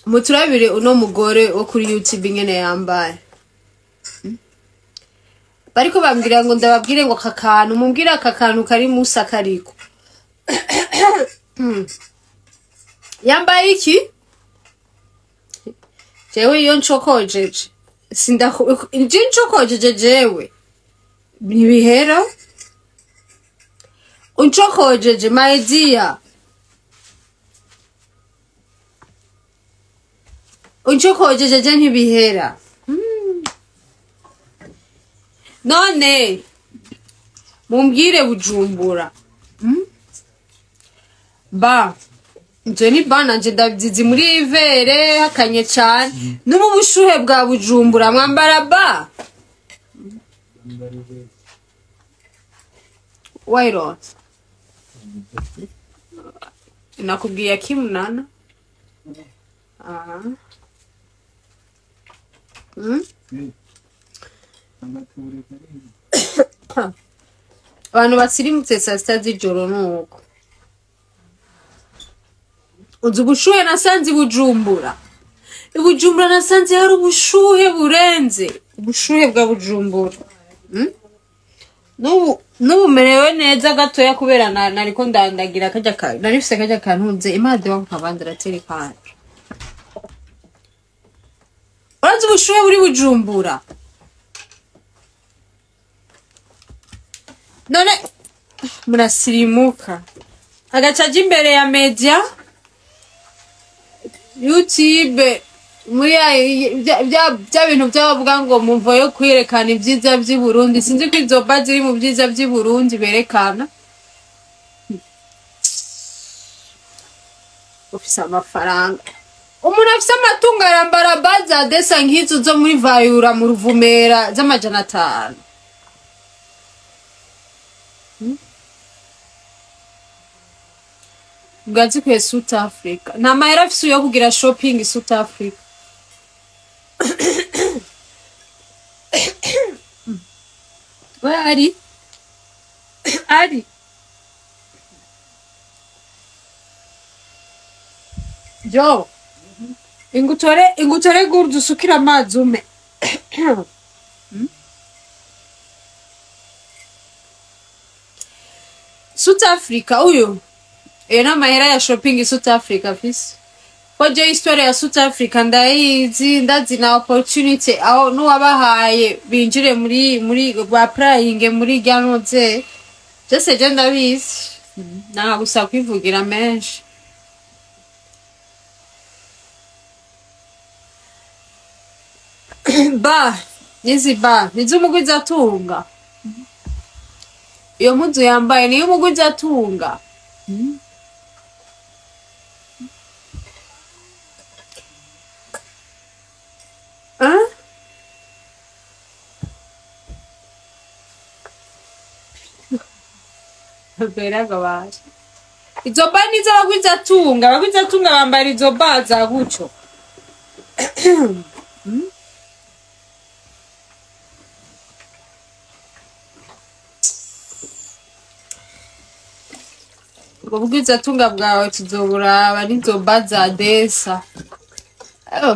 Muturabire uno mugore wo kuri YouTube ingene yambaye. Bariko bambwira ngo ndababwire ngo aka kantu, mumbwire aka kantu kari musa kariko. Yambaye iki? Jewe iyo ncokojeje nje ncokojeje jewe ntibihera. Uncokojeje my dear, uncokojeje je ntibihera. None mumbwire Bujumbura, ba nje ni bana nje ndabyizi muri ivere hakanye cyane n'ubu bushuhe bwa Bujumbura mwambara ba Why not? Nakubwiye kimunana. Aha. Abantu basirimutse saa sita z'ijoro nuko. Uzi ubushuhe nasanze i Bujumbura. I Bujumbura nasanze hari ubushuhe burenze. Ubushuhe bwa Bujumbura. N'ubu merewe neza gatoya kubera nariko ndandagira kajya ka narifise kajya kantunze impande wa nkabandira telefone. Urazi ubushuhe buri Bujumbura. None murasirimuka. Agaca aja imbere ya media YouTube muri bya bintu by'abavuga ngo mumvo yo kwerekana ibyiza by'i Burundi, sinzi ko izo ba ziri mu byiza by'i Burundi berekana. Ufise amafaranga, umuntu afise amatungo arambara baza desa nk'izo zo muri Vayura mu Ruvumera z'amajana 5. Bwazi kwe South Africa nta mahera afise yo kugira shopping South Africa. We ari ari jo ingutore gurdu usukira amazi ume. South Africa uyu iyo n'amahera ya shopping South Africa afise. Ko je histoire ya South Africa ndayizi, ndazi na opportunity aho n'uwabahaye binjire muri ba praying muri rya byose je ndabizi, nanga gusa kwivugira menshi. Ba nizi ba niz'umugwizatunga, iyo mpuzu yambaye niyo umugwizatunga. Beraga baje izo ba ni iz'abagwizatunga, abagwizatunga bambara izo ba za gutyo. Ubwo bwizatunga bwawe tuzoburaba n'izo ba za desa.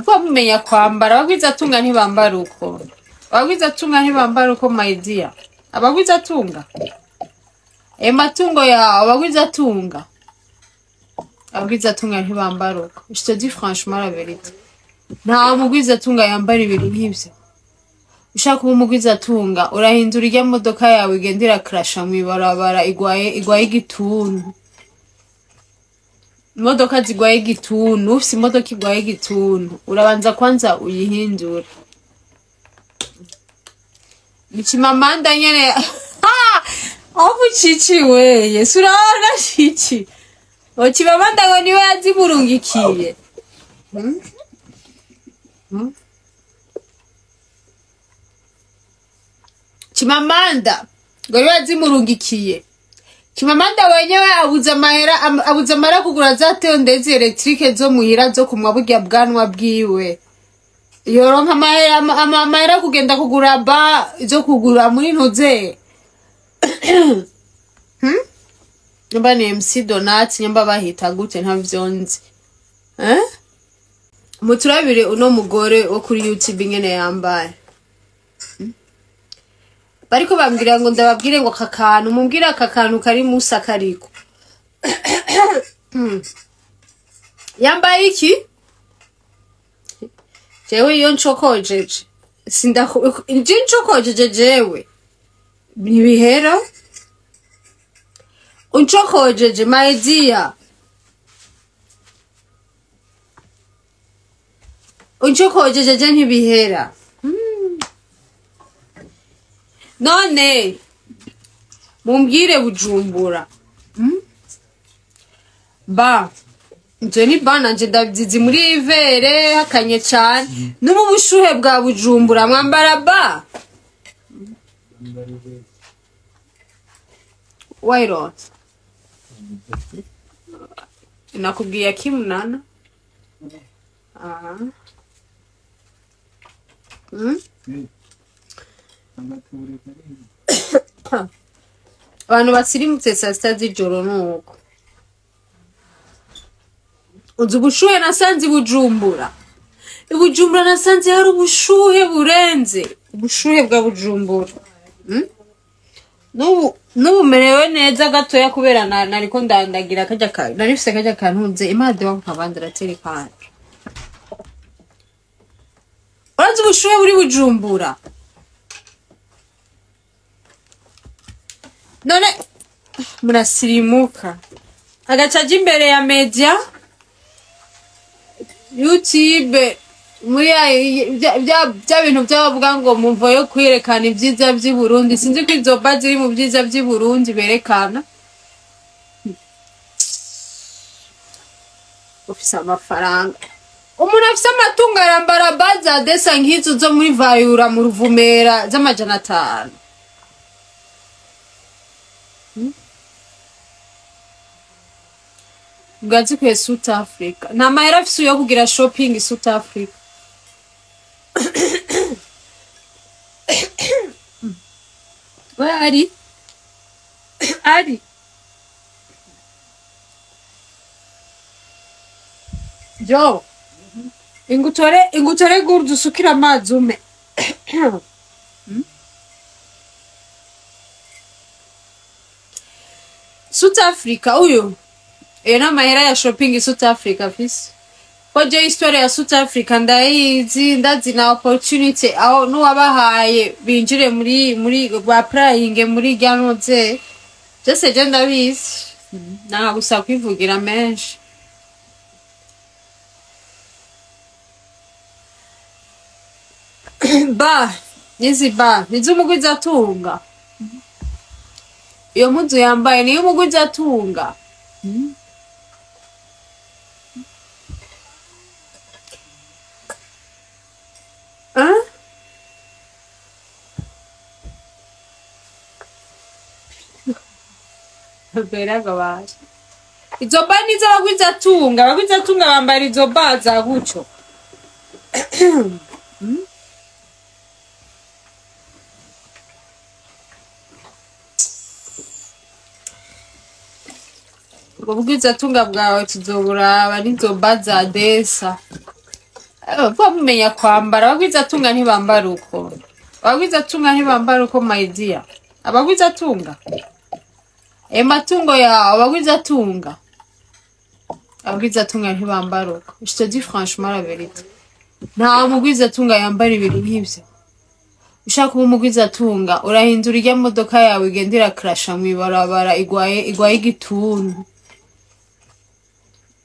Bamenya kwambara, abagwizatunga ntibambara uko. Abagwizatunga ntibambara uko my dear. Abagwizatunga ayo matungo yawe, abagwizatunga abagwizatunga ntibambara uko. Je te dis franchement la vérité, nta mugwizatunga yambara ibintu nk'ivyo. Ushaka kuba umugwizatunga urahindura irya modoka yawe igenda irakrasha mw'ibarabara igwaye igituntu. Imodoka zigwaye igituntu, ufise imodoka igwaye igituntu urabanza kwanza uyihindure. Ni Chimamanda nyene aho Chichi weye surabona Chichi o Chimamanda ngo niwe yazimurungikiye. Chimamanda ngo niwe yazimurungikiye. Chimamanda wenyewe abuze amahera, abuze amahera kugura za tondezi electrique zo muhira zo kumwa burya bwanwa bwiwe. Yoronka amahera kugenda kugura ba zo kugura muri ntuze. Nyamba ni MC Donat, nyamba bahita gute ntavyonzi. Muturabire uno mugore wo kuri YouTube ingene yambaye. Bariko bambwira ngo ndababwire ngo aka kantu, mumbwire aka kantu kari musa kariko. Yambaye iki? Jewe iyo ncokojeje nje ncokojeje jewe ntibihera. Uncokojeje my dear, uncokojeje je ntibihera. None mumbwire Bujumbura, ba nje ni bana nje ndabyizi muri ivere hakanye cyane n'ubu bushuhe bwa Bujumbura mwambara ba why not? Nakubwiye kimunana. Aha. Abantu basirimutse saa sita z'ijoro nuko. Uzi ubushuhe nasanze i Bujumbura. I Bujumbura nasanze hari ubushuhe burenze. Ubushuhe bwa Bujumbura. N'ubu merewe neza gatoya kubera nariko ndandagira kajya ka narifise kajya kantunze impande wa nkabandira telefone. Urazi ubushuhe buri Bujumbura. None murasirimuka. Agaca aja imbere ya media YouTube muri bya bintu by'abavuga ngo mumvo yo kwerekana ibyiza by'i Burundi, sinzi ko izo ba ziri mu byiza by'i Burundi berekana. Ufise amafaranga, umuntu afise amatungo arambara baza desa nk'izo zo muri Vayura mu Ruvumera z'amajana 5. Bwazi kwe South Africa nta mahera afise yo kugira shopping South Africa. We ari ari Jo ingutore gurdu usukira amazi ume. South Africa uyu iyo n'amahera ya shopping South Africa afise. Ko je histoire ya South Africa ndayizi, ndazi na opportunity aho n'uwabahaye binjire muri ba praying muri rya byose je ndabizi, nanga gusa kwivugira menshi. Ba nizi ba niz'umugwizatunga, iyo mpuzu yambaye niyo umugwizatunga. Hein? Berababaje. Izo ba nizo abagwizatunga, abagwizatunga bambara izo ba za gutyo. Ubwo bwizatunga bwawe tuzoburaba n'izo ba za desa. Bamenya kwambara, abagwizatunga ntibambara uko. Abagwizatunga ntibambara uko my dear. Abagwizatunga ayo matungo yawe, abagwizatunga abagwizatunga ntibambara uko. Je te dis franchement la vérité, nta mugwizatunga yambara ibintu nk'ivyo. Ushaka kuba umugwizatunga urahindura irya modoka yawe igenda irakrasha mw'ibarabara igwaye igituntu.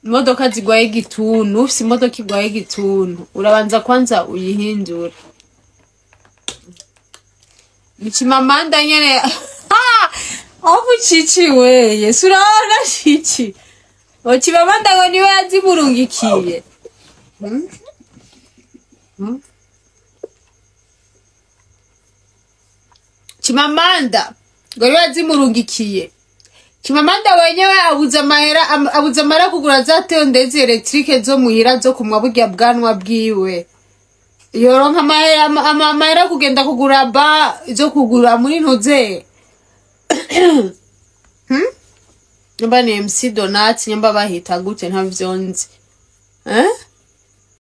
Imodoka zigwaye igituntu, ufise imodoka igwaye igituntu urabanza kwanza uyihindure. Ni Chimamanda nyene aho Chichi weye surabona Chichi o Chimamanda ngo niwe yazimurungikiye. Chimamanda ngo niwe yazimurungikiye. Chimamanda wenyewe abuze amahera, abuze amahera kugura za tondezi electrique zo muhira zo kumwa burya bwanwa bwiwe. Yoronka amahera kugenda kugura ba zo kugura muri ntuze. Nyamba ni MC Donat, nyamba bahita gute ntavyonzi. Eh?